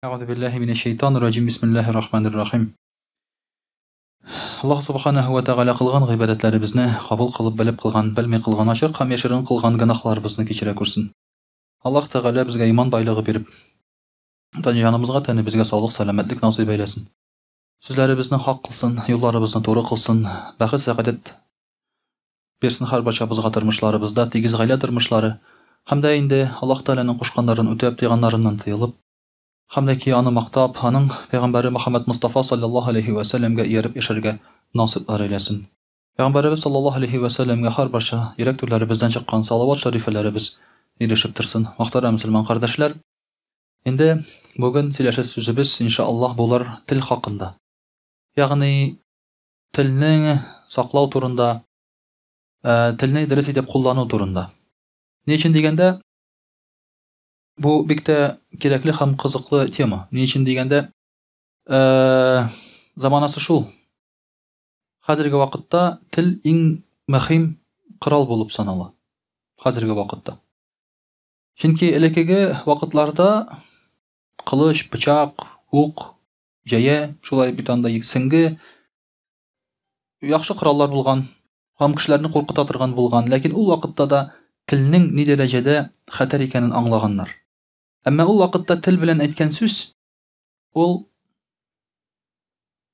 Әгъузу биллаһи минәш шәйтанир раҗим. Бисмиллаһир рахманир рахим. Аллаһ субханаһу ва тәгалә кылган гыйбадәтләребезне кабул кылып, белеп кылган, белми кылган, ачык һәм яшерен кылган гөнаһларыбызны кичерә күрсен. Аллаһ Тәгалә безгә иман байлыгы биреп, җаныбызга, тәнебезгә саулык, сәламәтлек насыйп әйләсен. Сүзләребезне хак кылсын, юлларыбызны туры кылсын, бәхет, сәгадәт бирсен һәрбарчабызга тормышларыбызда, тигез гаилә тормышлары һәм дә инде Аллаһ Тәгаләнең кушканнарын үтәп, тыйганнарыннан тыелып, һәм дә ки Аны мактап, Аның пәйгамбәре Мөхәммәд Мостафа салләллаһу аләйһи вә сәлләмгә ияреп яшәргә насыйплар әйләсен. Пәйгамбәребез салләллаһу аләйһи вә сәлләмгә һәрбарча йөрәк түрләребездән чыккан салават шәрифәләребез ирешеп торсын. Мөхтәрәм мөселман кардәшләр, инде бүген сөйләшәсе сүзебез, иншаАллаһ, булыр тел хакында. Ягъни телне саклау турында, телне дөрес итеп куллану турында. Ни өчен дигәндә, бу бик тә кирәкле һәм кызыклы тема. Ни өчен дигәндә, заманасы шул. Хәзерге вакытта тел иң мөһим корал булып санала. Хәзерге вакытта. Чөнки элеккеге вакытларда кылыч, пычак, ук, җәя, шулай бит анда сеңге яхшы кораллар булган һәм кешеләрне куркыта торган булган, ләкин ул вакытта да телнең ни дәрәҗәдә хәтәр икәнен аңлаганнар. Әмма ул вакытта тел белән әйткән сүз ул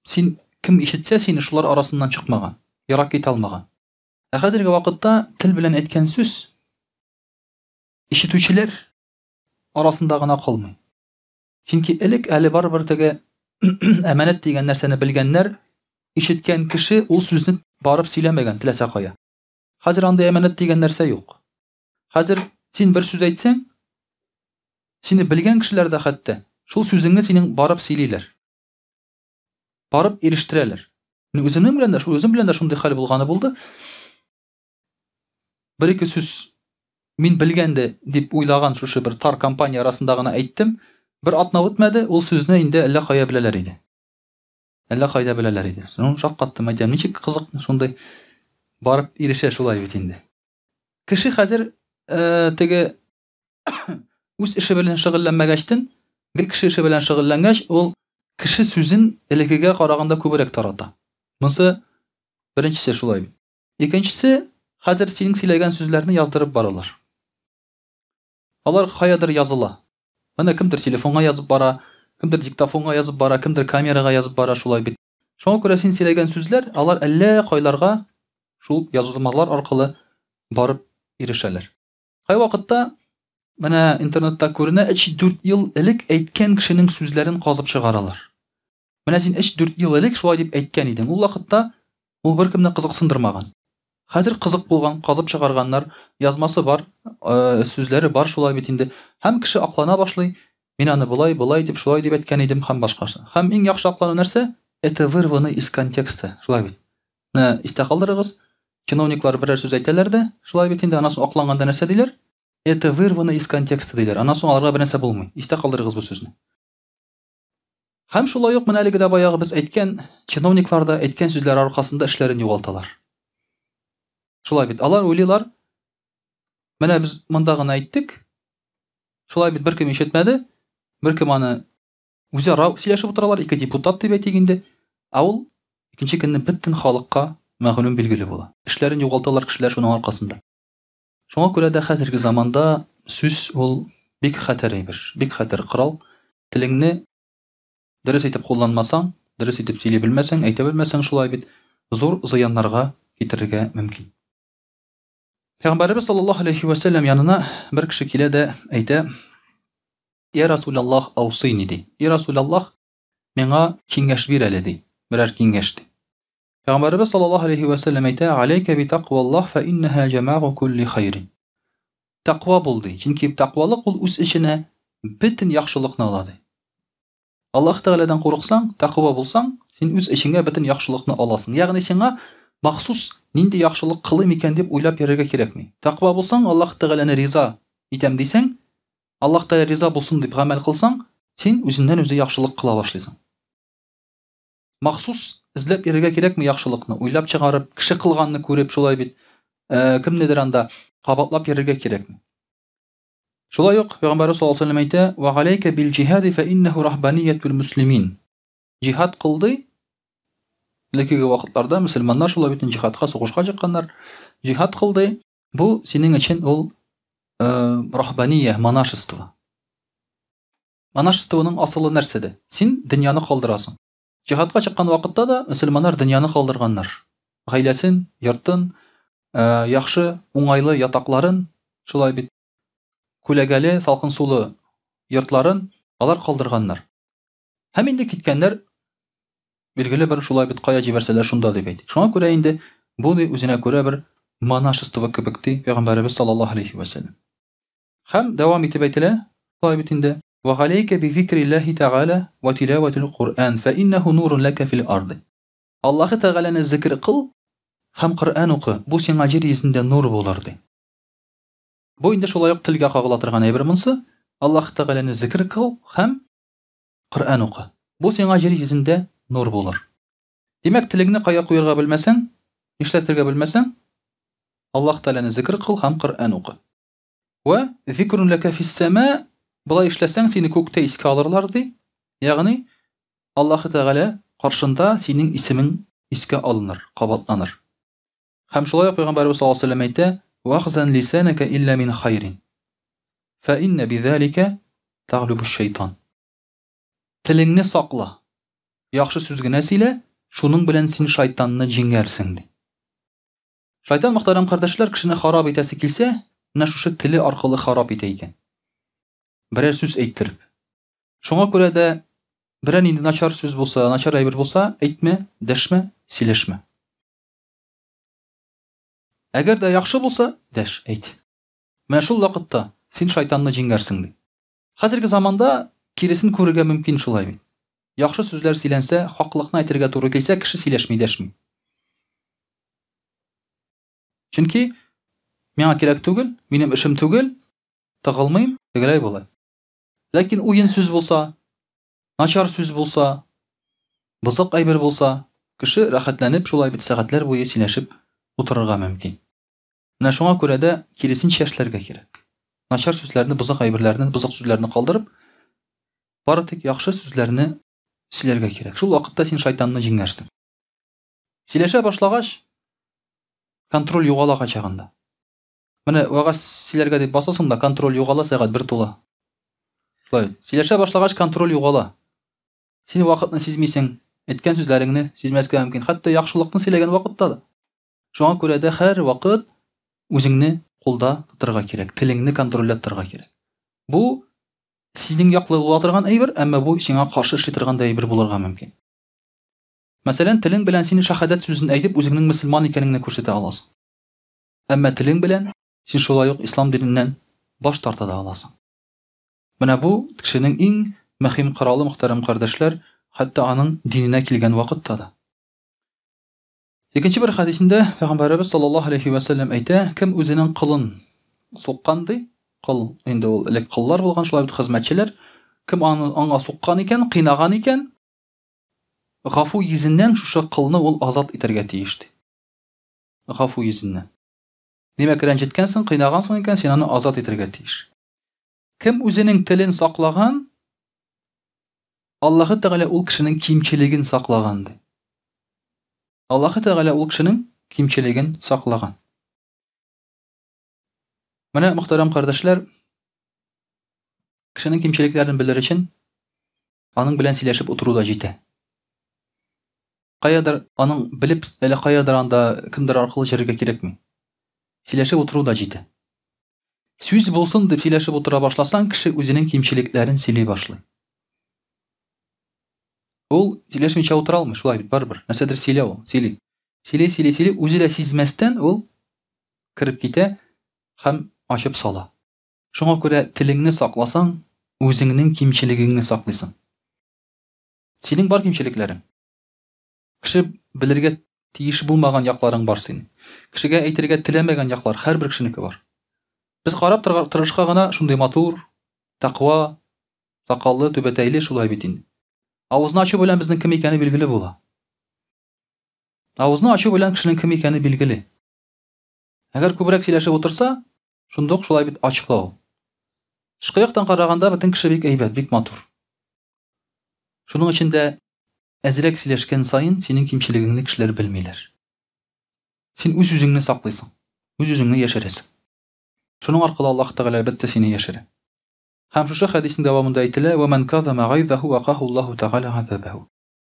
син кем ишетсә сине шулар арасыннан чыкмаган, ерак китә алмаган. Ә хәзерге вакытта тел белән әйткән сүз ишетүчеләр арасында гына калмый. Чөнки элек әле барыбер теге әманәт дигән нәрсәне белгәннәр, ишеткән кеше ул сүзне барып сөйләмәгән теләсә кая. Хәзер андый әманәт дигән нәрсә юк. Хәзер син бер сүз әйтсәң, сине белгән кешеләр дә хәтта шул сүзеңне синең барып сөйлиләр. Барып ирештерәләр. Мин үземнең белән дә, шул үзем белән дә шундый хәл булганы булды. Бер-ике сүз мин белгәнде дип уйлаган шушы бер тар компания арасында гына әйттем. Бер атна үтмәде, ул сүзне инде әллә кая беләләр иде. Әллә кайда беләләр иде. Соң шаккаттым, әйтәм, ничек кызык шундый барып ирешә шулай бит инде. Кеше хәзер э, теге үз эше белән шөгыльләнмәгәчтен, гел кеше эше белән шөгыльләнгәч, ул кеше сүзен элеккегә караганда күбрәк тарата. Монысы беренчесе шулай бит. Икенчесе, хәзер синең сөйләгән сүзләрне яздырып баралар. Алар каядыр языла. Менә кемдер телефонга язып бара, кемдер диктофонга язып бара, кемдер камерага язып бара, шулай бит. Шуңа күрә син сөйләгән сүзләр, алар әллә кайларга шул язылмалар аркылы барып ирешәләр. Кайвакытта менә интернетта күренә, 3-4 ел элек әйткән кешенең сүзләрен казып чыгаралар. Менә син 3-4 ел элек шулай дип әйткән идең. Ул вакытта ул беркемне кызыксындырмаган. Хәзер кызык булган, казып чыгарганнар, язмасы бар, э, сүзләре бар шулай бит инде. Һәм кеше аклана башлый. Мин аны болай, болай дип, шулай дип әйткән идем һәм башкасы. Һәм иң яхшы аклану нәрсә? Это вырвано из контекста. Шулай бит. Менә истә калдырыгыз. Чиновниклар берәр сүз әйтәләр дә, шулай бит инде, аннан соң акланганда нәрсә диләр? Это вырвано из контекста диләр. Аннан соң аларга бернәрсә булмый. Истә калдырыгыз бу сүзне. Һәм шулай ук менә әлеге дә баягы без әйткән чиновниклар да әйткән сүзләре аркасында эшләрен югалталар. Шулай бит, алар уйлыйлар, менә без монда гына әйттек, шулай бит беркем ишетмәде, беркем аны үзара сөйләшеп утыралар, ике депутат дип әйтик инде, ә ул икенче көнне бөтен халыкка мәгълүм билгеле була. Эшләрен югалталар кешеләр шуның аркасында. Шуңа күрә дә хәзерге заманда сүз ул бик хәтәр әйбер, бик хәтәр корал. Телеңне дөрес итеп кулланмасаң, дөрес итеп сөйли белмәсәң, әйтә белмәсәң, шулай бит, зур зыяннарга китерергә мөмкин. Пәйгамбәребез саллаллаһу алейхи вә сәлләм янына бер кеше килә дә әйтә: "Я Расулаллаһ, аусыйни" ди. "Я Расулаллаһ, миңа киңәш бир әле" ди. Берәр киңәш ди. Пәйгамбәребез саллаллаһу алейһи вә сәлләм әйтә, "Алейка би тақваллаһ фа иннаһа җамагу кулли хайрин." Тәкъва бул ди. Чөнки тәкъвалык ул үз эченә бөтен яхшылыкны ала ди. Аллаһ Тәгаләдән курыксаң, тәкъва булсаң, син үз эчеңә бөтен яхшылыкны аласың. Ягъни сиңа махсус нинди яхшылык кылыйм икән дип уйлап йөрергә кирәкми. Тәкъва булсаң, Аллаһ Тәгаләне риза итәм дисәң, Аллаһ Тәгалә риза булсын дип гамәл кылсаң, син үзеннән-үзе яхшылык кыла башлыйсың. Махсус эзләп йөрергә кирәкме яхшылыкны, уйлап чыгарып, кеше кылганны күреп, шулай бит, э, кемнедер анда кабатлап йөрергә кирәкме? Шулай ук Пәйгамбәрбез саллаллаһу алейһи ва сәлләм әйтә: "Ва галәйкә бил җиһади фә иннәһу рахбаниятул муслимин". Җиһад кыл ди. Элеккеге вакытларда мөселманнар шулай бит җиһадка, сугышка чыкканнар. Җиһад кыл ди. Бу синең өчен ул рахбания, монашество. Монашествоның асылы нәрсәдә? Син дөньяны калдырасың. Җиһадка чыккан вакытта да мөселманнар дөньяны калдырганнар. Гаиләсен, йортын, яхшы, уңайлы ятакларын, шулай бит, күләгәле, салкын сулы йортларын алар калдырганнар. Һәм инде киткәннәр, билгеле бер шулай бит кая җибәрсәләр шунда дип әйтик. Шуңа күрә инде бу ди үзенә күрә бер монашество кебек ди Пәйгамбәребез саллаллаһу алейхи ва сәлләм. Һәм дәвам итеп әйтелә, шулай бит инде, Ва галәйкә би зикриллаһи тәгалә ва тилаватил Куръан, фә иннәһу нурун ләкә фил арды. Аллаһы Тәгаләне зикр кыл һәм Коръән укы, бу сиңа җир йөзендә нур булыр, ди. Бу инде шулай ук телгә кагыла торган әйбер монсы. Аллаһ Тәгаләне зикр кыл һәм Коръән укы. Бу сиңа җир йөзендә нур булыр. Димәк, телеңне кая куярга белмәсәң, нишләтергә белмәсәң, Аллаһ Тәгаләне зикр кыл һәм Коръән укы. Вә зикрун ләкә фиссәмә, болай эшләсәң, сине күктә искә алырлар, ди. Ягъни, Аллаһ Тәгалә каршында синең исемең искә алыныр, кабатланыр. Һәм шулай ук Пәйгамбәребез саллаллаһу алейһи ва сәлләм әйтә, Вахзан лисанaka илля мин хайрин. Фә инна бидhalika таглибу шайтан. Телеңне сакла. Яхшы сүз генә сөйлә, шуның белән син шайтанны җиңәрсең, ди. Шайтан, мөхтәрәм кардәшләр, кешене харап итәсе килсә, менә шушы теле аркылы харап итә икән. Берәр сүз әйттереп. Шуңа күрә дә берәр нинди начар сүз булса, начар әйбер булса, әйтмә, дәшмә, сөйләшмә. Әгәр дә яхшы булса, дәш, әйт. Менә шул вакытта син шайтанны җиңәрсең, ди. Хәзерге заманда киресен күрергә мөмкин шулай бит. Яхшы сүзләр сөйләнсә, хаклыкны әйтергә туры килсә, кеше сөйләшми, дәшми. Чөнки миңа кирәк түгел, минем эшем түгел, тыгылмыйм, тегеләй болай. Ләкин уен сүз булса, Начар сүз булса, бозык әйбер булса, кеше рәхәтләнеп шулай бит сәгатьләр буе сөйләшеп утырырга мөмкин. Менә шуңа күрә дә киресенчә эшләргә кирәк. Начар сүзләрне, бозык әйберләрне, бозык сүзләрне калдырып, бары тик яхшы сүзләрне сөйләргә кирәк. Шул вакытта син шайтанны җиңәрсең. Сөйләшә башлагач, контроль югала кайчагында. Менә вәгазь сөйләргә дип басасың да, контроль югала, сәгать бер тула. Шулай. Сөйләшә башлагач, контроль югала. Син вакытны сизмисең, әйткән сүзләреңне сизмәскә мөмкин. Хәтта яхшылыкны сөйләгән вакытта да. Шуңа күрә дә һәр вакыт үзеңне кулда тотырга кирәк, телеңне контрольдә тотырга кирәк. Бу синең яклы була торган әйбер, әмма бу сиңа каршы эшли торган да әйбер булырга мөмкин. Мәсәлән, телең белән син шәһадәт сүзен әйтеп, үзеңнең мөселман икәнеңне күрсәтә аласың. Әмма телең белән син шулай ук ислам диненнән баш тарта да аласың. Менә бу кешенең иң мөһим коралы, мөхтәрәм кардәшләр, хәтта аның диненә килгән вакытта да. Икенче бер хәдисендә Пәйгамбәребез саллаллаһу алейхи ва сәлләм әйтә, кем үзенең колын суккан ди, кол инде ул элек коллар булган, шулай бит хезмәтчеләр, кем аны аңа суккан икән, кыйнаган икән, гафу йөзеннән шушы колны ул азат итәргә тиеш ди. Гафу йөзеннән. Димәк, рәнҗеткәнсең, кыйнагансың икән, син аны азат итәргә тиеш. Кем үзенең телен саклаган, Аллаһы Тәгалә ул кешенең кимчелеген саклаган ди. Аллаһы Тәгалә ул кешенең кимчелеген саклаган. Менә, мөхтәрәм кардәшләр, кешенең кимчелекләрен белер өчен аның белән сөйләшеп утыру да җитә. Каядыр аның белеп, әле каядыр анда кемдер аркылы йөрергә кирәкми. Сөйләшеп утыру да җитә. Сүз булсын дип сөйләшеп утыра башласаң, кеше үзенең кимчелекләрен сөйли башлый. Ул сөйләшмичә утыра алмый, шулай бит, барыбер. Нәрсәдер сөйли ул, сөйли. Сөйли, сөйли, сөйли, үзе дә сизмәстән ул кереп китә һәм ачып сала. Шуңа күрә телеңне сакласаң, үзеңнең кимчелегеңне саклыйсың. Синең бар кимчелекләрең. Кеше белергә тиеш булмаган якларың бар синең. Кешегә әйтергә теләмәгән яклар һәрбер кешенеке бар. Без карап торышка гына шундый матур, тәкъва, сакаллы, түбәтәйле шулай бит инде. Авызны ачу белән безнең кем икәне билгеле була. Авызны ачу белән кешенең кем икәне билгеле. Әгәр күбрәк сөйләшеп утырса, шунда ук шулай бит ачыла ул. Тышкы яктан караганда бөтен кеше бик әйбәт, бик матур. Шуның өчен дә әзрәк сөйләшкән саен синең кимчелегеңне кешеләр белмиләр. Син үз-үзеңне саклыйсың, үз-үзеңне яшерәсең. Шуның аркылы Аллаһ Тәгалә әлбәттә сине яшерә. Һәм шушы хәдиснең дәвамында әйтелә, "Ва ман казама гайзаху вакаху Аллаһу Тәгалә газабаху".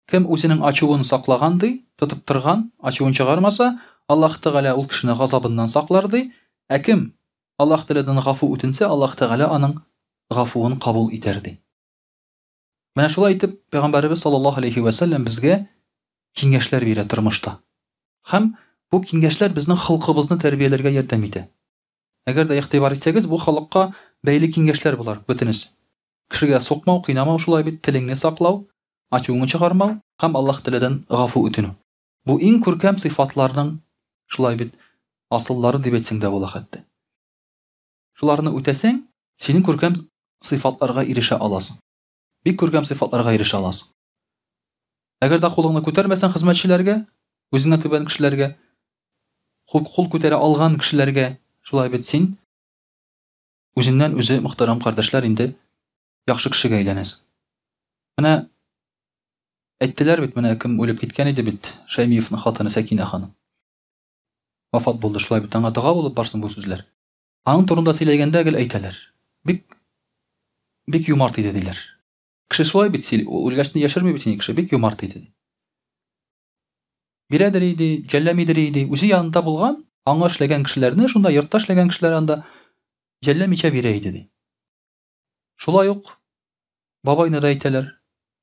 Кем үзенең ачуын саклаган ди, тотып торган, ачуын чыгармаса, Аллаһ Тәгалә ул кешене газабыннан саклар ди. Ә кем Аллаһ Тәгаләдән гафу үтенсә, Аллаһ Тәгалә аның гафуын кабул итәр ди. Менә шулай итеп, Пәйгамбәребез саллаллаһу алейхи вә сәлләм безгә киңәшләр бирә тормышта. Һәм бу киңәшләр безнең холкыбызны тәрбияләргә ярдәм итә. Әгәр дә игътибар итсәгез, бу холыкка бәйле киңәшләр болар, бөтенесе. Кешегә сукмау, кыйнамау шулай бит, телеңне саклау, ачуыңны чыгармау һәм Аллаһ Тәгаләдән гафу үтенү. Бу иң күркәм сыйфатларның шулай бит асыллары дип әйтсәң дә була хәтта. Шуларны үтәсәң, синең күркәм сыйфатларга ирешә аласың. Бик күркәм сыйфатларга ирешә аласың. Әгәр дә кулыңны күтәрмәсәң хезмәтчеләргә, үзеңнән түбән кешеләргә, кул, кул күтәрә алган кешеләргә, шулай бит син үзеннән үзе мөхтәрәм кардәшләр инде яхшы кешегә әйләнәсең. Менә әйттеләр бит, менә кем үлеп киткән иде бит, Шәймиевның хатыны Сәкинә ханым. Вафат булды, шулай бит, аңа дога булып барсын бу сүзләр. Аның турында сөйләгәндә гел әйтәләр. Бик бик юмарт иде диләр. Кеше шулай бит сөйли, үлгәчне яшерми бит сине кеше, бик юмарт иде. Бирәдер иде, җәлләмидер иде. Үзе янында булган, аңа эшләгән кешеләрне, шунда йортта эшләгән кешеләр анда җәлләмичә бирә иде ди. Шулай ук бабайны да әйтәләр.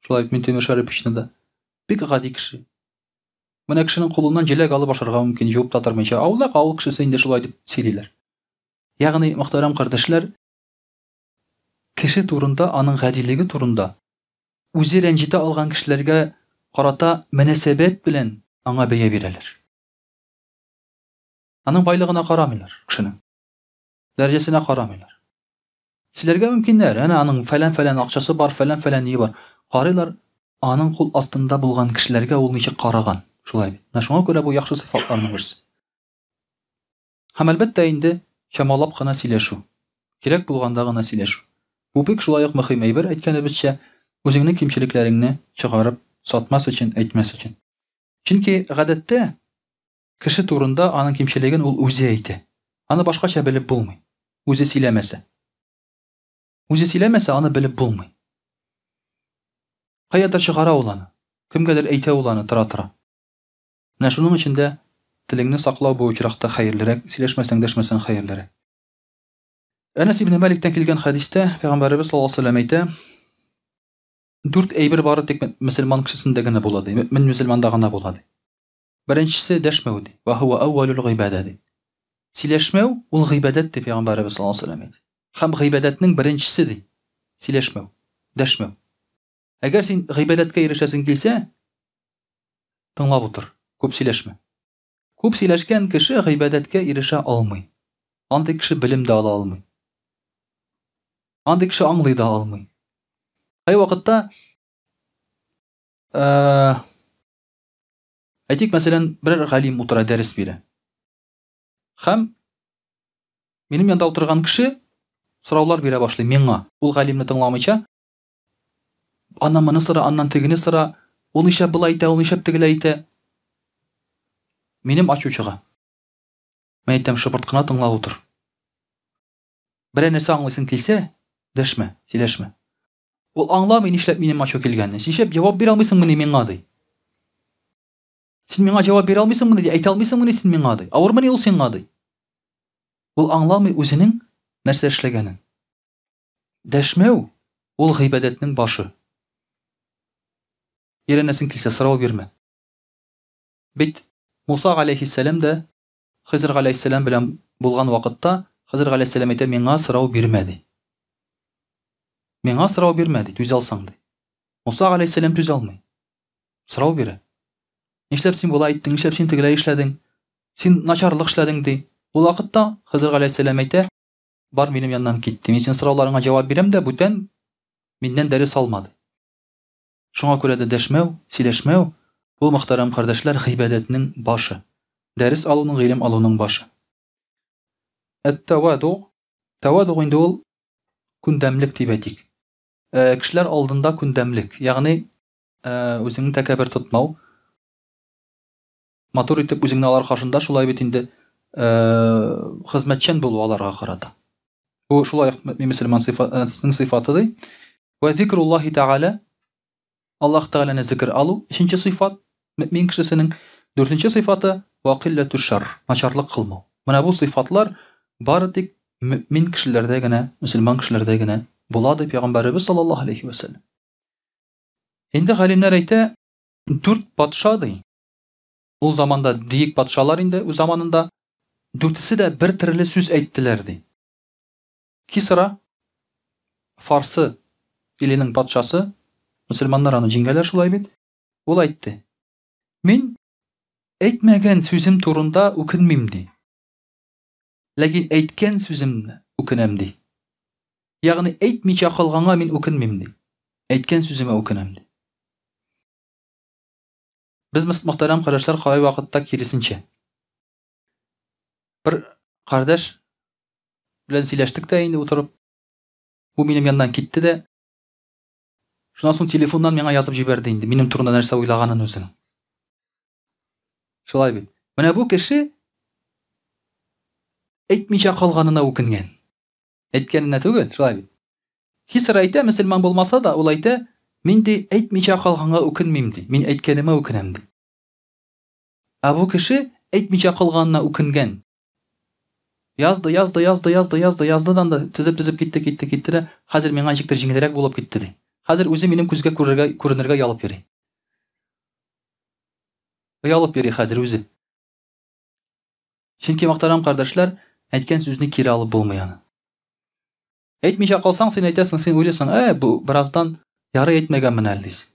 Шулай ук Минтимер Шәриповичны да. Бик гади кеше. Менә кешенең кулыннан җиләк алып ашарга мөмкин, җуып та тормыйча. Авылда авыл кешесе инде шулай дип сөйлиләр. Ягъни, мөхтәрәм кардәшләр, кеше турында, аның гадилеге турында үзе рәнҗетә алган кешеләргә карата мөнәсәбәт белән аңа бәя бирәләр. Аның байлыгына карамыйлар кешенең. Дәрәҗәсенә карамыйлар. Сөйләргә мөмкиннәр, әнә аның фәлән-фәлән акчасы бар, фәлән-фәлән ние бар. Карыйлар, аның кул астында булган кешеләргә ул ничек караган. Шулай бит. Менә шуңа күрә бу яхшы сыйфатларның берсе. Һәм әлбәттә инде чамалап кына сөйләшү. Кирәк булганда гына сөйләшү. Бу бик шулай ук мөһим әйбер, әйткәнебезчә, үзеңнең кимчелекләреңне чыгарып сатмас өчен, әйтмәс өчен. Чөнки гадәттә Кеше турында аның кимчелеген ул үзе әйтә. Аны башкача белеп булмый. Үзе сөйләмәсә. Үзе сөйләмәсә, аны белеп булмый. Каядыр чыгара ул аны. Кемгәдер әйтә ул аны тора-тора. Менә шуның өчен дә телеңне саклау бу очракта хәерлерәк, сөйләшмәсәң, дәшмәсәң хәерлерәк. Әнәс ибн Мәликтән килгән хәдистә Пәйгамбәребез саллаллаһу алейһи ва сәлләм әйтә, дүрт әйбер бары тик мөселман кешесендә генә була ди, мөэмин мөселманда гына була ди. Беренчесе дәшмәү ди. Ва һуа әүвәлүл гыйбадә ди. Сөйләшмәү ул гыйбадәт ди пәйгамбәребез саллаллаһу алейһи ва сәлләм әйтте. Һәм гыйбадәтнең беренчесе ди. Сөйләшмәү, дәшмәү. Әгәр син гыйбадәткә ирешәсең килсә, тыңлап утыр, күп сөйләшмә. Күп сөйләшкән кеше гыйбадәткә ирешә алмый. Андый кеше белем дә ала алмый. Андый кеше аңлый да алмый. Кайвакытта э Әйтик, мәсәлән, берәр галим утыра, дәрес бирә. Һәм минем янда утырган кеше сораулар бирә башлый миңа. Ул галимне тыңламыйча, аннан моны сора, аннан тегене сора, ул нишләп болай итә, ул нишләп тегеләй итә. Минем ачу чыга. Мин әйтәм, шыпырт кына тыңлап утыр. Берәр нәрсә аңлыйсың килсә, дәшмә, сөйләшмә. Ул аңламый, нишләп минем ачу килгәнне. Син нишләп җавап бирә алмыйсыңмыни миңа, ди. Син миңа җавап бирә алмыйсыңмыни, ди, әйтә алмыйсыңмыни син миңа, ди. Авырмыни ул сиңа, ди. Ул аңламый үзенең нәрсә эшләгәнен. Дәшмәү ул гыйбадәтнең башы. Өйрәнәсең килсә, сорау бирмә. Бит Муса галәйһиссәлам да Хызр галәйһиссәлам белән булган вакытта Хызр галәйһиссәлам әйтә, миңа сорау бирмә, ди. Миңа сорау бирмә, ди, түзә алсаң, ди. Муса галәйһиссәлам түзә алмый. Сорау бирә. Нишләп син болай иттең, нишләп син тегеләй эшләдең? Син начарлык эшләдең, ди. Ул вакытта Хызр галәйһиссәлам әйтә, бар минем яннан кит, ди. Мин синең сорауларыңа җавап бирәм дә, бүтән миннән дәрес алма, ди. Шуңа күрә дә дәшмәү, сөйләшмәү, ул, мөхтәрәм кардәшләр, гыйбадәтнең башы. Дәрес алуның, гыйлем алуның башы. Әт-тәваду, тәваду инде ул Күндәмлек дип әйтик. Э, кешеләр алдында күндәмлек, ягъни э, үзеңне тәкәббер тотмау. Матур итеп үзеңне алар каршында шулай бит инде э, хезмәтчән булу аларга карата. Бу шулай ук мөэмин мөселман сыйфатының сыйфаты ди. Вә зикруллаһи тәгалә Аллаһ Тәгаләне зикер алу, өченче сыйфат, мөэмин кешесенең. Дүртенче сыйфаты, вә кыйлләтүш шарр, начарлык кылмау. Менә бу сыйфатлар бары тик мөэмин кешеләрдә генә, мөселман кешеләрдә генә була, ди Пәйгамбәребез саллаллаһу алейһи вә сәлләм. Инде галимнәр әйтә, дүрт патша ди. Ул заманда бөек патшалар инде үз заманында дүртесе дә бер төрле сүз әйттеләр ди. Кисра, Фарсы иленең патшасы, мөселманнар аны җиңгәләр шулай бит. Ул әйтте: "Мин әйтмәгән сүзем турында үкенмим", ди. Ләкин әйткән сүземне үкенәм, ди. Ягъни әйтмичә калганга мин үкенмим, ди. Әйткән сүземә үкенәм, ди. Без мөхтәрәм кардәшләр кайвакытта киресенчә. Бер кардәш белән сөйләштек тә инде утырып. Бу минем яннан китте дә. Шуннан соң телефоннан миңа язып җибәрде инде, минем турында нәрсә уйлаганын үзенең. Шулай бит. Менә бу кеше әйтмичә калганына үкенгән. Әйткәненә түгел, шулай бит. Хиср әйтә, мөселман булмаса да, ул әйтә, мин ди әйтмичә калганга үкенмим ди. Мин әйткәнемә үкенәм ди. Ә бу кеше әйтмичә калганына үкенгән. Язды, язды, язды, язды, язды, язды да тезеп-тезеп китте, китте, китте дә, хәзер миңа ничектер җиңелрәк булып китте, ди. Хәзер үзе минем күзгә күрергә, күренергә оялып йөри. Оялып йөри хәзер үзе. Чөнки, мөхтәрәм кардәшләр, әйткән сүзне кире алып булмый аны. Әйтмичә калсаң, син әйтәсең, син уйлыйсың, ә, бу бераздан ярый әйтмәгәнмен әле, дисең.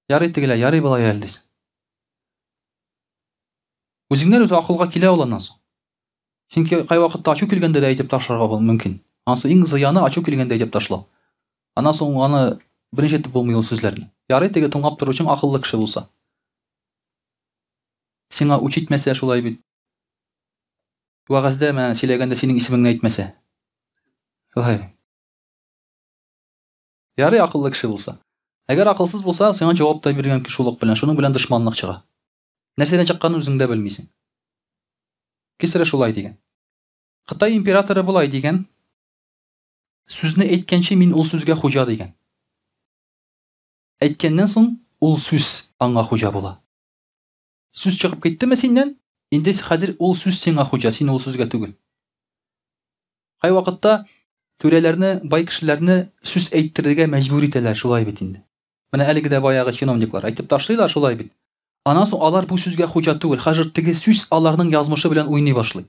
Ярый тегеләй, ярый болай әле, дисең. Үзеңнән үзе акылга килә ул аннан соң. Чөнки кайвакытта ачу килгәндә дә әйтеп ташларга бул мөмкин. Ансы иң зыяны ачу килгәндә әйтеп ташлау. Аннан соң аны берничә итеп булмый ул сүзләрне. Ярый теге тыңлап торучың акыллы кеше булса. Сиңа үч итмәсә шулай бит. Вәгазьдә менә сөйләгәндә синең исемеңне әйтмәсә. Шулай. Ярый акыллы кеше булса. Әгәр акылсыз булса, сиңа җавап та биргән шулык белән, шуның белән дошманлык чыга. Нәрсәдән чыкканын үзең дә белмисең. Кесарә шулай дигән. Кытай императоры болай дигән. Сүзне әйткәнче мин ул сүзгә хуҗа дигән. Әйткәннән соң ул сүз аңа хуҗа була. Сүз чыгып киттеме синнән? Инде хәзер ул сүз сиңа хуҗа, син ул сүзгә түгел. Кайвакытта түрәләрне, бай кешеләрне сүз әйттерергә мәҗбүр итәләр, шулай бит инде. Менә әлеге дә баягы чиновниклар әйтеп ташлыйлар, шулай бит. Аннан соң алар бу сүзгә хуҗа түгел, хәзер теге сүз аларның язмышы белән уйный башлый.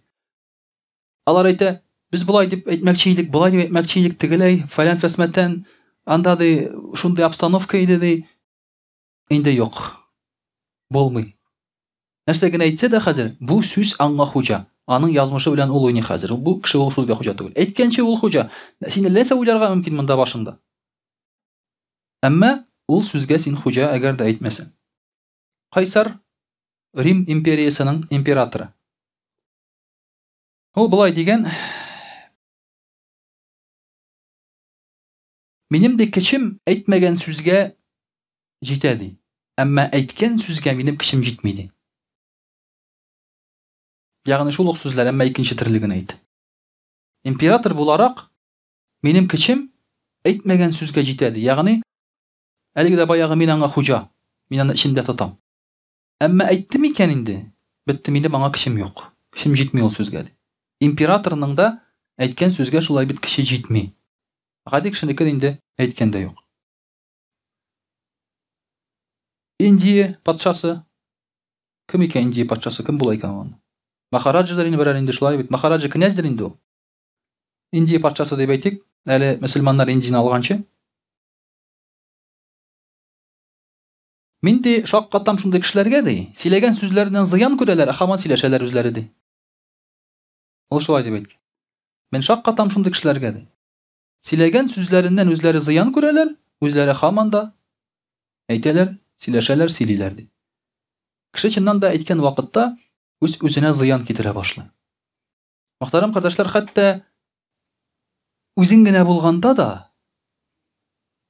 Алар әйтә, без болай дип әйтмәкче идек, болай дип әйтмәкче идек, тегеләй, фәлән фәсмәтән, анда ди шундый обстановка иде ди. Инде юк. Булмый. Нәрсә генә әйтсә дә хәзер, бу сүз аңа хуҗа. Аның язмышы белән ул уйный хәзер. Бу кеше ул сүзгә хуҗа түгел. Әйткәнче ул хуҗа. Син нәрсә уйларга мөмкин монда башыңда? Әмма ул сүзгә син хуҗа, әгәр дә әйтмәсәң. Кайсар Рим империясенең императоры. Ул болай дигән: Минем ди көчем әйтмәгән сүзгә җитә ди. Әмма әйткән сүзгә минем көчем җитми ди. Ягъни шул ук сүзләр, әмма икенче төрле генә әйт. Император буларак минем көчем әйтмәгән сүзгә җитә ди. Ягъни әлеге дә баягы мин аңа хуҗа, мин аны эчемдә тотам. Әмма әйттем икән инде, бетте, минем аңа көчем юк. Көчем җитми ул сүзгә, ди. Императорның да әйткән сүзгә шулай бит көче җитми. Гади кешенекен инде әйткән дә юк. Индия патшасы. Кем икән Индия патшасы? Кем була икән ул? Махараджадыр инде берәр инде шулай бит. Махараджа князьдер инде ул. Индия патшасы дип әйтик, әле мөселманнар Индияне алганчы. Мин, ди, шаккатам шундый кешеләргә, ди, сөйләгән сүзләреннән зыян күрәләр, ә һаман сөйләшәләр үзләре, ди. Ул шулай дип әйткән. Мин шаккатам шундый кешеләргә, ди. Сөйләгән сүзләреннән үзләре зыян күрәләр, үзләре һаман да әйтәләр, сөйләшәләр, сөйлиләр, ди. Кеше чыннан да әйткән вакытта үз-үзенә зыян китерә башлый. Мөхтәрәм кардәшләр, хәтта Үзең генә булганда да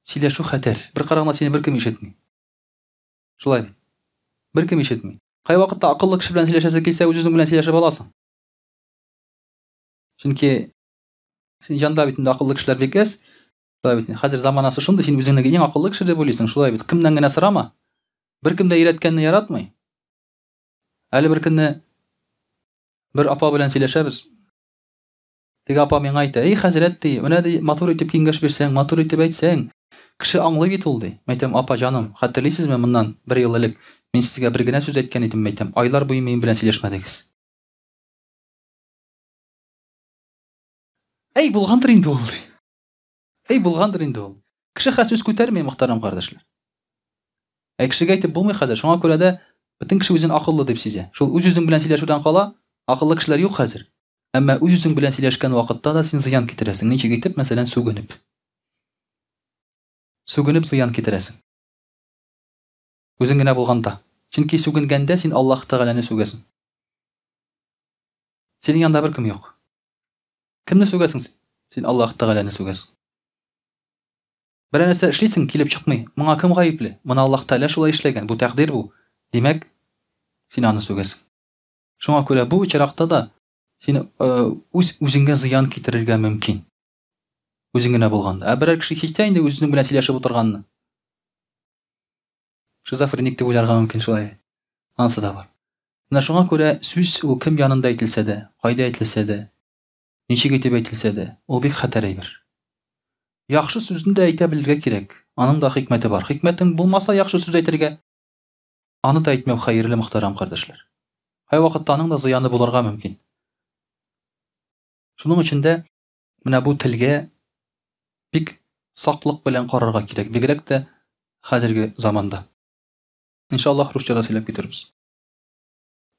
сөйләшү хәтәр. Бер караганда сине беркем ишетми. Шулай бит. Беркем ишетми. Кайвакытта акыллы кеше белән сөйләшәсе килсә, үз-үзең белән сөйләшеп аласың. Чөнки син җанда бит инде акыллы кешеләр бик әз. Шулай бит. Хәзер заманасы шундый, син үзеңне иң акыллы кеше дип уйлыйсың, шулай бит. Кемнән генә сорама. Беркем дә өйрәткәнне яратмый. Әле бер көнне бер апа белән сөйләшәбез. Теге апа миңа әйтә, "Эй, хәзрәт, ди, менә ди, матур итеп киңәш бирсәң, матур итеп әйтсәң, кеше аңлый бит ул, ди. Мәйтәм, апа җаным, хәтерлисезме, моннан бер ел элек мин сезгә бер генә сүз әйткән идем, мәйтәм, айлар буе минем белән сөйләшмәдегез. Әй, булгандыр инде ул, ди. Әй, булгандыр инде ул. Кеше хәзер сүз күтәрми, мөхтәрәм кардәшләр. Ә кешегә әйтеп булмый хәзер. Шуңа күрә дә бөтен кеше үзен акыллы дип сизә. Шул үз-үзең белән сөйләшүдән кала, акыллы кешеләр юк хәзер. Әмма үз-үзең белән сөйләшкән вакытта да син зыян китерәсең. Ничек итеп, мәсәлән, сүгенеп. Сүгенеп зыян китерәсең. Үзең генә булганда. Чөнки сүгенгәндә син Аллаһ Тәгаләне сүгәсең. Синең янда беркем юк. Кемне сүгәсең син? Син Аллаһ Тәгаләне сүгәсең. Берәр нәрсә эшлисең, килеп чыкмый. Моңа кем гаепле? Моны Аллаһ Тәгалә шулай эшләгән. Бу тәкъдир бу. Димәк, син аны сүгәсең. Шуңа күрә бу очракта да син үз үзеңгә зыян китерергә мөмкин. Үзең генә булганда. Ә берәр кеше китсә инде үзенең белән сөйләшеп утырганны. Шизофреник дип уйларга мөмкин шулай. Анысы да бар. Менә шуңа күрә сүз ул кем янында әйтелсә дә, кайда әйтелсә дә, ничек итеп әйтелсә дә, ул бик хәтәр әйбер. Яхшы сүзне дә әйтә белергә кирәк. Аның да хикмәте бар. Хикмәтең булмаса яхшы сүз әйтергә, аны да әйтмәү хәерле, мөхтәрәм кардәшләр. Кайвакытта аның да зыяны булырга мөмкин. Шуның өчен дә менә бу телгә бик саклык белән карарга кирәк, бигрәк тә хәзерге заманда. Иншаллаһ, русча да сөйләп китербез.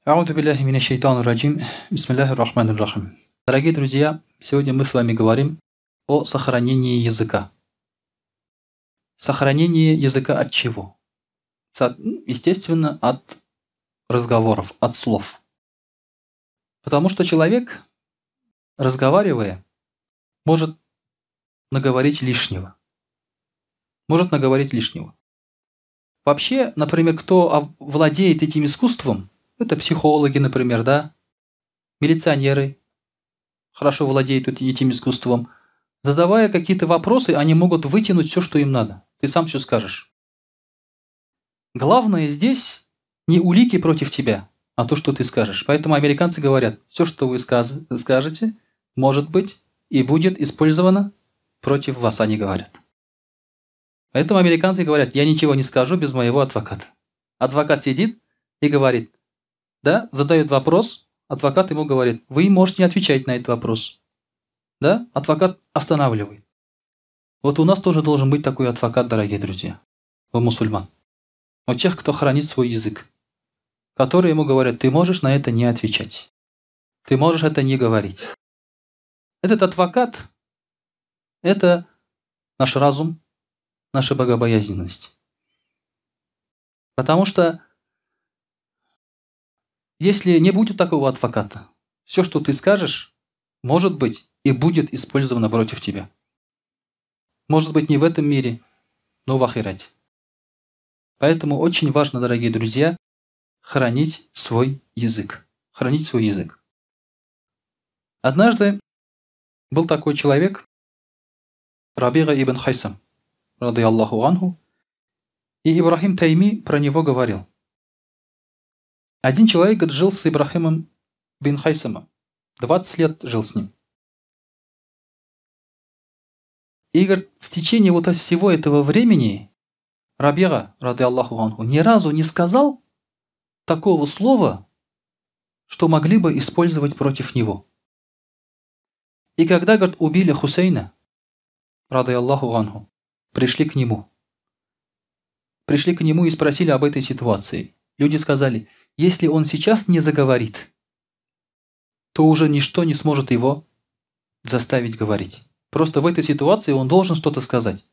Әгъузу биллаһи минәш шайтанир раҗим. Бисмиллаһир рахманир рахим. Дорогие друзья, сегодня мы с вами говорим о сохранении языка. Сохранение языка от чего? Естественно, от разговоров, от слов. Потому что человек, разговаривая, может наговорить лишнего. Может наговорить лишнего. Вообще, например, кто владеет этим искусством, это психологи, например, да, милиционеры хорошо владеют этим искусством. Задавая какие-то вопросы, они могут вытянуть все, что им надо. Ты сам все скажешь. Главное здесь не улики против тебя, а то, что ты скажешь. Поэтому американцы говорят, все, что вы скажете, может быть и будет использовано против вас, они говорят. Поэтому американцы говорят, я ничего не скажу без моего адвоката. Адвокат сидит и говорит, да, задает вопрос, адвокат ему говорит, вы можете не отвечать на этот вопрос. Да, адвокат останавливает. Вот у нас тоже должен быть такой адвокат, дорогие друзья, у мусульман. У тех, кто хранит свой язык, которые ему говорят, ты можешь на это не отвечать, ты можешь это не говорить. Этот адвокат – это наш разум, наша богобоязненность. Потому что если не будет такого адвоката, все, что ты скажешь, может быть и будет использовано против тебя. Может быть, не в этом мире, но в ахирате. Поэтому очень важно, дорогие друзья, хранить свой язык. Хранить свой язык. Однажды был такой человек, Рабига ибн Хайсам, рады Аллаху анху, и Ибрахим Тайми про него говорил. Один человек, говорит, жил с Ибрахимом бин Хайсамом. 20 лет жил с ним. И, говорит, в течение вот всего этого времени Рабига, рады Аллаху анху, ни разу не сказал такого слова, что могли бы использовать против него. И когда, говорит, убили Хусейна, рады Аллаху анху, пришли к нему. Пришли к нему и спросили об этой ситуации. Люди сказали, если он сейчас не заговорит, то уже ничто не сможет его заставить говорить. Просто в этой ситуации он должен что-то сказать.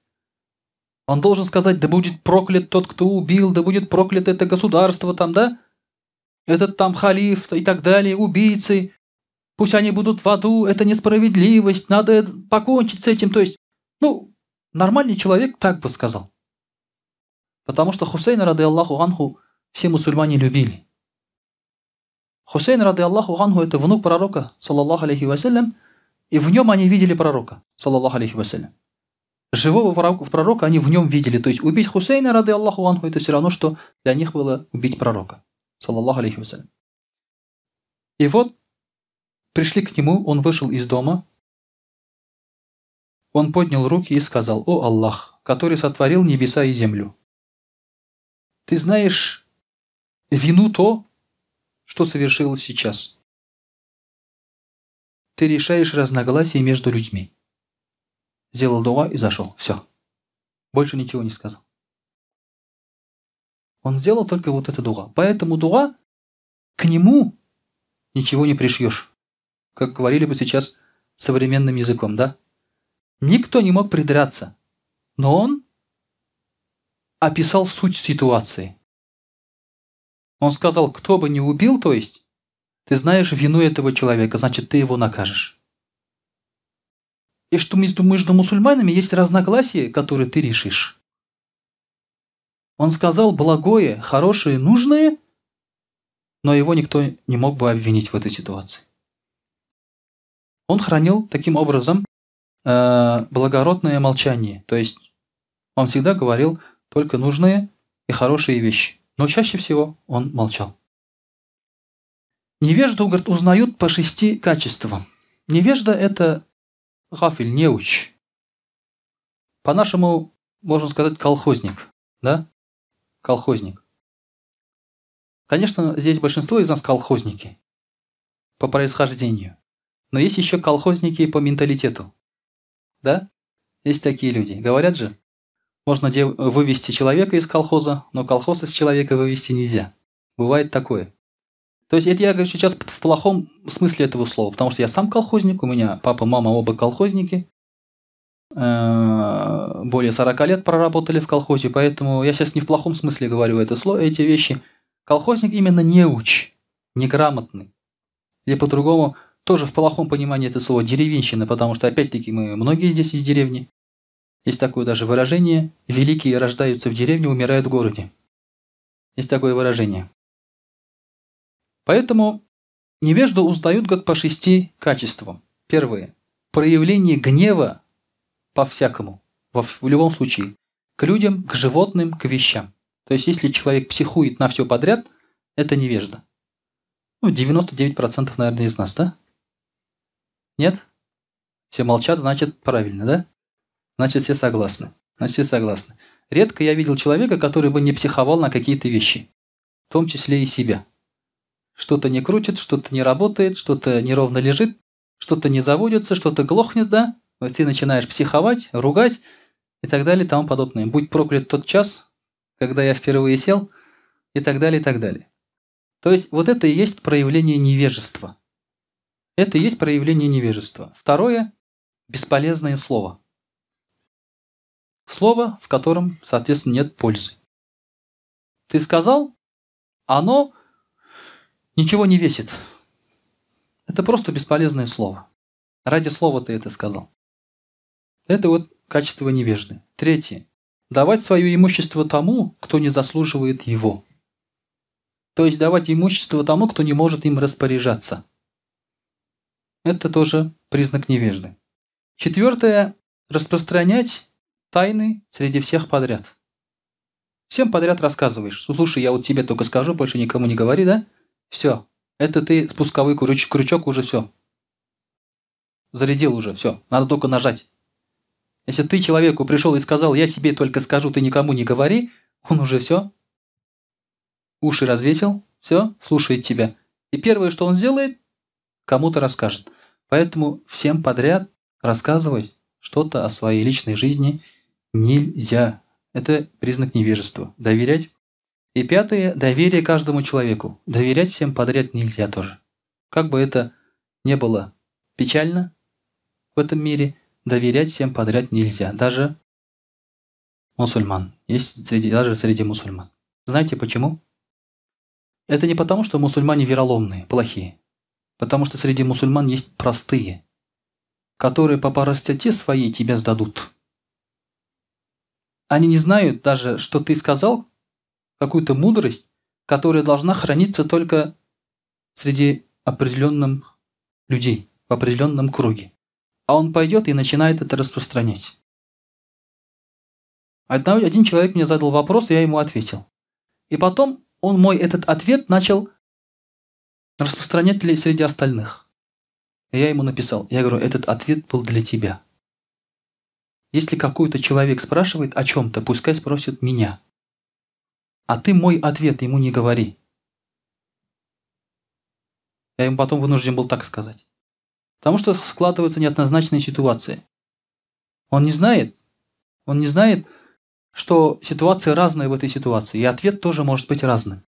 Он должен сказать, да будет проклят тот, кто убил, да будет проклято это государство там, да? Этот там халиф и так далее, убийцы. Пусть они будут в аду, это несправедливость, надо покончить с этим. То есть, ну, нормальный человек так бы сказал. Потому что Хусейна, рады Аллаху анху, все мусульмане любили. Хусейн, рады Аллаху анху, это внук пророка, саллаллаху алейхи вассалям, и в нем они видели пророка, саллаллаху алейхи вассалям. Живого пророка они в нем видели. То есть убить Хусейна, рады Аллаху анху, это все равно, что для них было убить пророка, саллаллаху алейхи вассалям. И вот пришли к нему, он вышел из дома, он поднял руки и сказал: «О Аллах, который сотворил небеса и землю, ты знаешь вину то, что совершилось сейчас. Ты решаешь разногласия между людьми». Сделал дуа и зашел. Все. Больше ничего не сказал. Он сделал только вот это дуа. Поэтому дуа, к нему ничего не пришьешь. Как говорили бы сейчас современным языком, да? Никто не мог придраться. Но он описал суть ситуации. Он сказал, кто бы ни убил, то есть, ты знаешь вину этого человека, значит, ты его накажешь. И что между мусульманами есть разногласия, которые ты решишь. Он сказал благое, хорошее, нужное, но его никто не мог бы обвинить в этой ситуации. Он хранил таким образом благородное молчание. То есть он всегда говорил только нужные и хорошие вещи. Но чаще всего он молчал. Невежду, говорит, узнают по 6 качествам. Невежда – это гафиль, неуч. По-нашему, можно сказать, колхозник. Да? Колхозник. Конечно, здесь большинство из нас колхозники по происхождению. Но есть еще колхозники по менталитету. Да? Есть такие люди. Говорят же, можно вывести человека из колхоза, но колхоз из человека вывести нельзя. Бывает такое. То есть это я говорю сейчас в плохом смысле этого слова, потому что я сам колхозник, у меня папа, мама оба колхозники. Более 40 лет проработали в колхозе, поэтому я сейчас не в плохом смысле говорю это слово, эти вещи. Колхозник именно неуч, неграмотный. Или по-другому, тоже в плохом понимании это слово деревенщина, потому что опять-таки мы многие здесь из деревни. Есть такое даже выражение: великие рождаются в деревне, умирают в городе. Есть такое выражение. Поэтому невежду узнают, говорит, по 6 качествам. Первое. Проявление гнева по-всякому, в любом случае. К людям, к животным, к вещам. То есть, если человек психует на все подряд, это невежда. Ну, 99%, наверное, из нас, да? Нет? Все молчат, значит, правильно, да? Значит, все согласны. Значит, все согласны. Редко я видел человека, который бы не психовал на какие-то вещи, в том числе и себя. Что-то не крутит, что-то не работает, что-то неровно лежит, что-то не заводится, что-то глохнет, да? Вот ты начинаешь психовать, ругать и так далее и тому подобное. Будь проклят тот час, когда я впервые сел, и так далее, и так далее. То есть вот это и есть проявление невежества. Это и есть проявление невежества. Второе – бесполезное слово. Слово, в котором, соответственно, нет пользы. Ты сказал, оно ничего не весит. Это просто бесполезное слово. Ради слова ты это сказал. Это вот качество невежды. Третье. Давать свое имущество тому, кто не заслуживает его. То есть давать имущество тому, кто не может им распоряжаться. Это тоже признак невежды. Четвертое. Распространять тайны среди всех подряд. Всем подряд рассказываешь. Слушай, я вот тебе только скажу, больше никому не говори, да? Все. Это ты спусковой крючок уже все. Зарядил уже, все. Надо только нажать. Если ты человеку пришел и сказал, я тебе только скажу, ты никому не говори, он уже все. Уши развесил, все, слушает тебя. И первое, что он сделает, кому-то расскажет. Поэтому всем подряд рассказывать что-то о своей личной жизни нельзя. Это признак невежества. Доверять. И пятое, доверие каждому человеку. Доверять всем подряд нельзя тоже. Как бы это ни было печально в этом мире, доверять всем подряд нельзя. Даже мусульман. Есть даже среди мусульман. Знаете почему? Это не потому, что мусульмане вероломные, плохие. Потому что среди мусульман есть простые, которые по простоте своей тебя сдадут. Они не знают даже, что ты сказал какую-то мудрость, которая должна храниться только среди определенных людей, в определенном круге. А он пойдет и начинает это распространять. Один человек мне задал вопрос, я ему ответил. И потом он мой этот ответ начал распространять среди остальных. И я ему написал, я говорю, этот ответ был для тебя. Если какой-то человек спрашивает о чем-то, пускай спросит меня. А ты мой ответ ему не говори. Я ему потом вынужден был так сказать. Потому что складываются неоднозначные ситуации. Он не знает, что ситуация разная в этой ситуации, и ответ тоже может быть разным.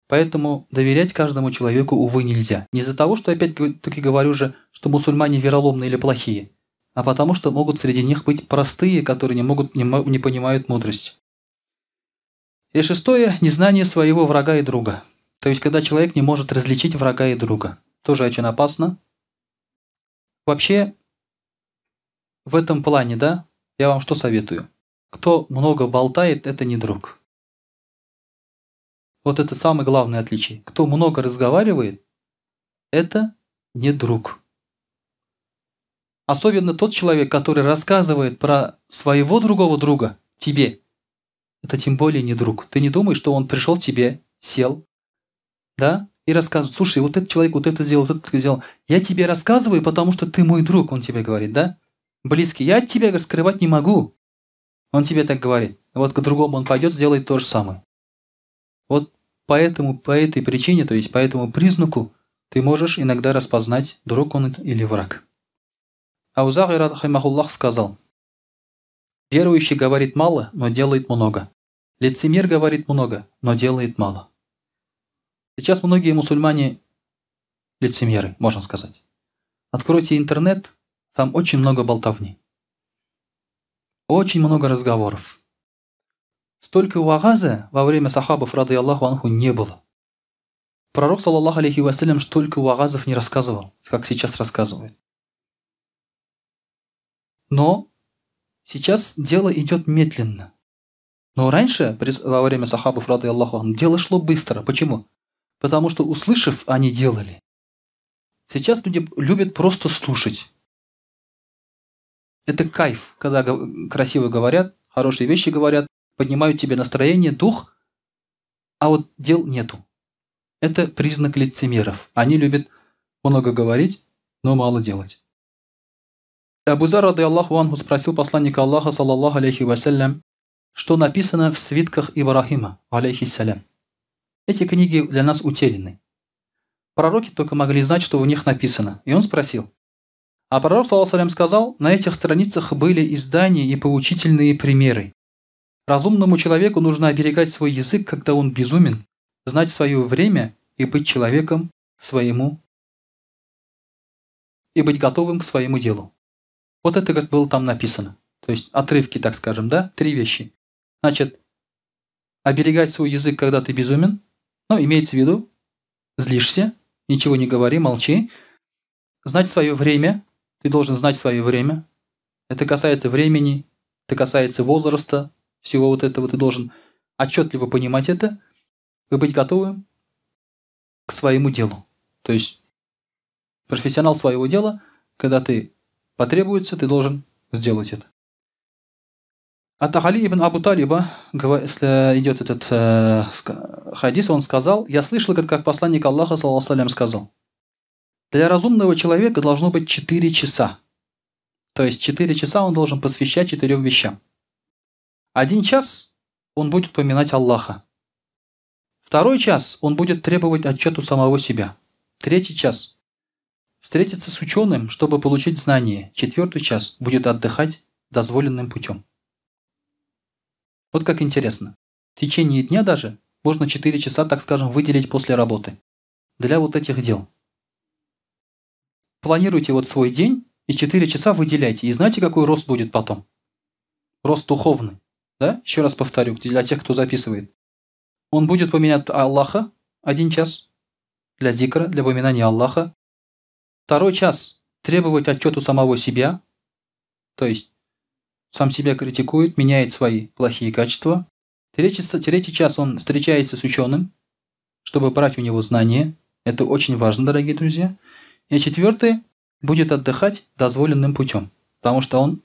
Поэтому доверять каждому человеку, увы, нельзя. Не из-за того, что опять-таки говорю же, что мусульмане вероломные или плохие, а потому что могут среди них быть простые, которые не понимают мудрость. И шестое – незнание своего врага и друга. То есть, когда человек не может различить врага и друга. Тоже очень опасно. Вообще, в этом плане, да, я вам что советую? Кто много болтает, это не друг. Вот это самое главное отличие. Кто много разговаривает, это не друг. Особенно тот человек, который рассказывает про своего другого друга тебе, это тем более не друг. Ты не думай, что он пришел к тебе, сел, да, и рассказывает: слушай, вот этот человек вот это сделал, вот это сделал. Я тебе рассказываю, потому что ты мой друг, он тебе говорит, да? Близкий, я от тебя скрывать не могу. Он тебе так говорит. Вот к другому он пойдет, сделает то же самое. Вот поэтому, по этой причине, то есть по этому признаку, ты можешь иногда распознать, друг он или враг. Ауза'и рахимахуллах сказал: верующий говорит мало, но делает много. Лицемер говорит много, но делает мало. Сейчас многие мусульмане лицемеры, можно сказать. Откройте интернет, там очень много болтовни. Очень много разговоров. Столько вагаза во время сахабов, рады Аллаху анху, не было. Пророк, саллаллаху алейхи вассалям, столько вагазов не рассказывал, как сейчас рассказывает. Но сейчас дело идет медленно. Но раньше, во время сахабов, рады Аллаху анху, дело шло быстро. Почему? Потому что, услышав, они делали. Сейчас люди любят просто слушать. Это кайф, когда красиво говорят, хорошие вещи говорят, поднимают тебе настроение, дух, а вот дел нету. Это признак лицемеров. Они любят много говорить, но мало делать. Абу Зар, рады Аллаху анху, спросил посланника Аллаха, саллаллаху алейхи вассалям, что написано в свитках Ибрахима, алейхиссалям. Эти книги для нас утеряны. Пророки только могли знать, что у них написано. И он спросил. А пророк, саллаллаху алейхи вассалям, сказал: на этих страницах были издания и поучительные примеры. Разумному человеку нужно оберегать свой язык, когда он безумен, знать свое время и быть человеком своему, и быть готовым к своему делу. Вот это как было там написано. То есть отрывки, так скажем, да, три вещи. Значит, оберегать свой язык, когда ты безумен, ну, имеется в виду, злишься, ничего не говори, молчи. Знать свое время, ты должен знать свое время. Это касается времени, это касается возраста, всего вот этого ты должен отчетливо понимать это и быть готовым к своему делу. То есть профессионал своего дела, когда ты потребуется, ты должен сделать это. От Али ибн Абу Талиба, если идет этот хадис, он сказал: я слышал, как посланник Аллаха, саллаллаху алейхи вассалям, сказал: для разумного человека должно быть 4 часа. То есть 4 часа он должен посвящать 4 вещам. 1 час он будет поминать Аллаха. 2 час он будет требовать отчет у самого себя. 3 час встретиться с ученым, чтобы получить знание. 4 час будет отдыхать дозволенным путем. Вот как интересно. В течение дня даже можно 4 часа, так скажем, выделить после работы для вот этих дел. Планируйте вот свой день и 4 часа выделяйте. И знаете, какой рост будет потом? Рост духовный. Да? Еще раз повторю, для тех, кто записывает. Он будет поминать Аллаха 1 час. для зикра, для упоминания Аллаха. Второй час требовать отчет у самого себя, то есть сам себя критикует, меняет свои плохие качества. Третий час он встречается с ученым, чтобы брать у него знания. Это очень важно, дорогие друзья. И четвертый будет отдыхать дозволенным путем, потому что он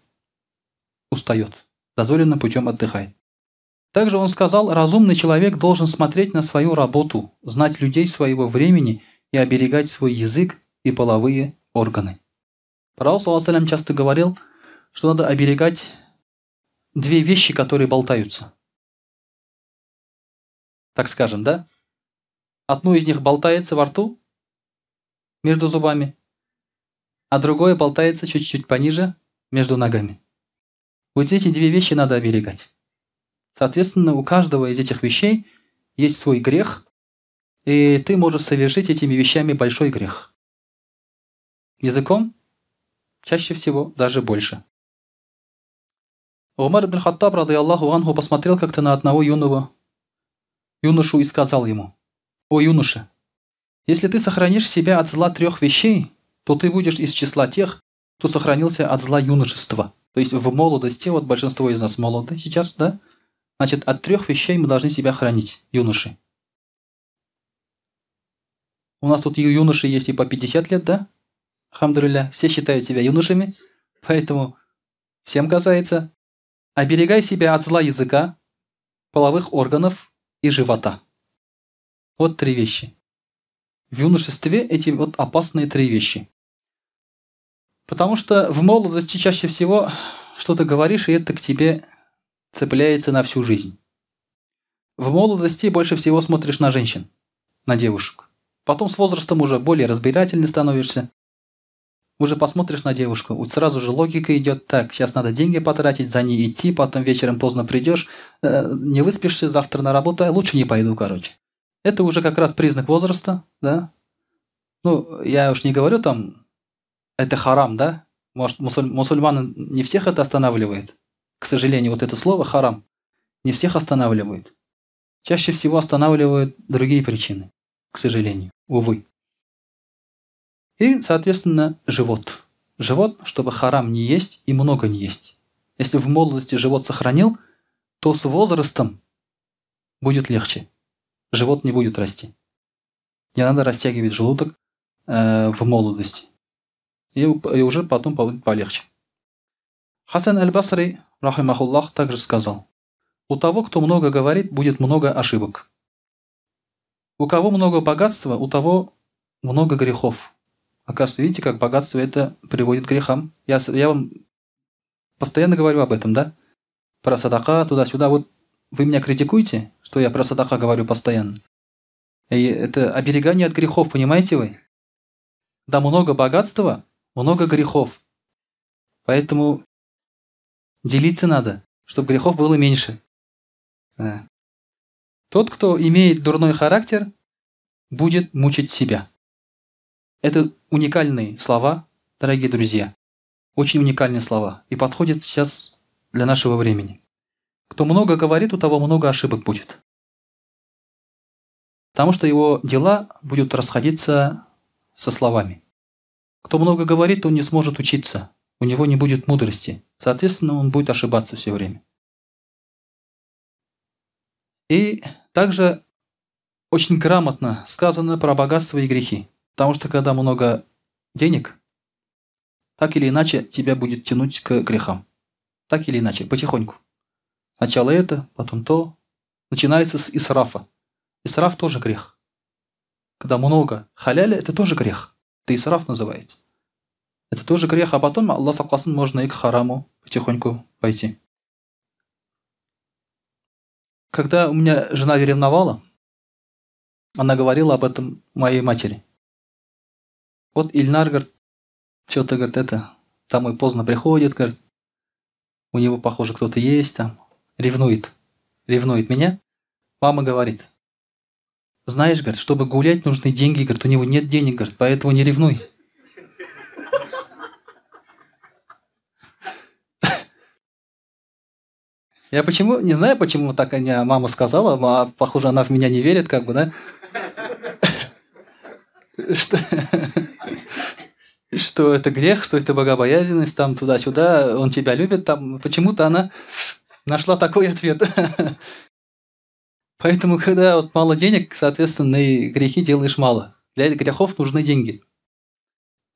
устает. Дозволенным путем отдыхает. Также он сказал, разумный человек должен смотреть на свою работу, знать людей своего времени и оберегать свой язык и половые органы. Пророк, саллаллаху алейхи ва саллям, часто говорил, что надо оберегать две вещи, которые болтаются. Так скажем, да? Одно из них болтается во рту, между зубами, а другое болтается чуть-чуть пониже, между ногами. Вот эти две вещи надо оберегать. Соответственно, у каждого из этих вещей есть свой грех, и ты можешь совершить этими вещами большой грех. Языком чаще всего даже больше. Умар ибн Хаттаб, радыяллаху анху, посмотрел как-то на одного юношу и сказал ему: «О юноша, если ты сохранишь себя от зла трех вещей, то ты будешь из числа тех, кто сохранился от зла юношества». То есть в молодости, вот большинство из нас молоды сейчас, да? Значит, от трех вещей мы должны себя хранить, юноши. У нас тут юноши есть и по 50 лет, да? Алхамдулилля, все считают себя юношами, поэтому всем касается. Оберегай себя от зла языка, половых органов и живота. Вот три вещи. В юношестве эти вот опасные три вещи. Потому что в молодости чаще всего что-то говоришь, и это к тебе цепляется на всю жизнь. В молодости больше всего смотришь на женщин, на девушек. Потом с возрастом уже более разбирательный становишься. Уже посмотришь на девушку, вот сразу же логика идет: так, сейчас надо деньги потратить, за ней идти, потом вечером поздно придешь, не выспишься, завтра на работу, а лучше не пойду, короче. Это уже как раз признак возраста, да? Ну, я уж не говорю там, это харам, да? Может, мусульманы не всех это останавливает. К сожалению, вот это слово харам не всех останавливает. Чаще всего останавливают другие причины, к сожалению, увы. И, соответственно, живот. Живот, чтобы харам не есть и много не есть. Если в молодости живот сохранил, то с возрастом будет легче. Живот не будет расти. Не надо растягивать желудок в молодости. И уже потом полегче. Хасан аль-Басри, рахимахуллах, также сказал: у того, кто много говорит, будет много ошибок. У кого много богатства, у того много грехов. Оказывается, видите, как богатство это приводит к грехам. Я вам постоянно говорю об этом, да? Про садака, туда-сюда. Вот вы меня критикуете, что я про садака говорю постоянно. И это оберегание от грехов, понимаете вы? Да, много богатства, много грехов. Поэтому делиться надо, чтобы грехов было меньше. Да. Тот, кто имеет дурной характер, будет мучить себя. Это уникальные слова, дорогие друзья. Очень уникальные слова. И подходят сейчас для нашего времени. Кто много говорит, у того много ошибок будет. Потому что его дела будут расходиться со словами. Кто много говорит, он не сможет учиться. У него не будет мудрости. Соответственно, он будет ошибаться все время. И также очень грамотно сказано про богатство и грехи. Потому что когда много денег, так или иначе тебя будет тянуть к грехам. Так или иначе, потихоньку. Сначала это, потом то. Начинается с исрафа. Исраф тоже грех. Когда много халяля, это тоже грех. Это исраф называется. Это тоже грех, а потом, Аллах сакласын, можно и к хараму потихоньку пойти. Когда у меня жена ревновала, она говорила об этом моей матери. Вот Ильнар, говорит, что-то, говорит, это, домой поздно приходит, говорит, у него, похоже, кто-то есть там, ревнует меня. Мама говорит: знаешь, говорит, чтобы гулять, нужны деньги, говорит, у него нет денег, говорит, поэтому не ревнуй. Я почему, не знаю, почему так мама сказала, а, похоже, она в меня не верит, как бы, да? Что, что это грех, что это богобоязненность, там туда-сюда, он тебя любит, там почему-то она нашла такой ответ. Поэтому, когда вот мало денег, соответственно, и грехи делаешь мало. Для грехов нужны деньги.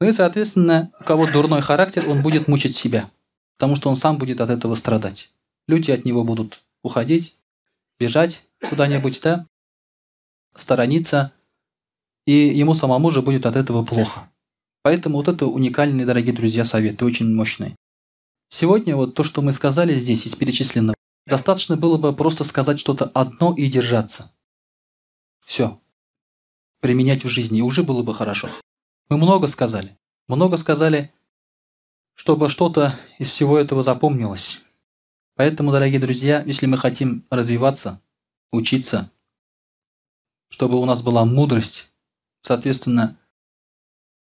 Ну и, соответственно, у кого дурной характер, он будет мучить себя, потому что он сам будет от этого страдать. Люди от него будут уходить, бежать куда-нибудь, да, сторониться, и ему самому же будет от этого плохо. Поэтому вот это уникальный, дорогие друзья, совет, и очень мощный. Сегодня вот то, что мы сказали здесь из перечисленного, достаточно было бы просто сказать что-то одно и держаться. Все. Применять в жизни, и уже было бы хорошо. Мы много сказали. Много сказали, чтобы что-то из всего этого запомнилось. Поэтому, дорогие друзья, если мы хотим развиваться, учиться, чтобы у нас была мудрость, соответственно,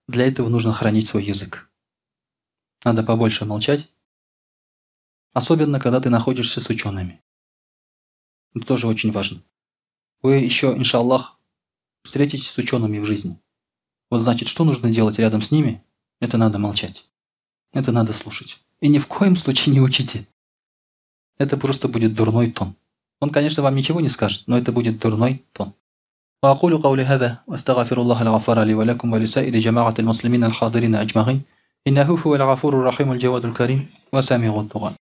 для этого нужно хранить свой язык. Надо побольше молчать, особенно когда ты находишься с учеными. Это тоже очень важно. Вы еще, иншаллах, встретитесь с учеными в жизни. Вот значит, что нужно делать рядом с ними? Это надо молчать. Это надо слушать. И ни в коем случае не учите. Это просто будет дурной тон. Он, конечно, вам ничего не скажет, но это будет дурной тон. وأقول قولي هذا وأستغفر الله الغفار لي ولكم ولسائر جماعة المسلمين الحاضرين أجمعين إنه هو الغفور الرحيم الجواد الكريم وسامع الدعاء.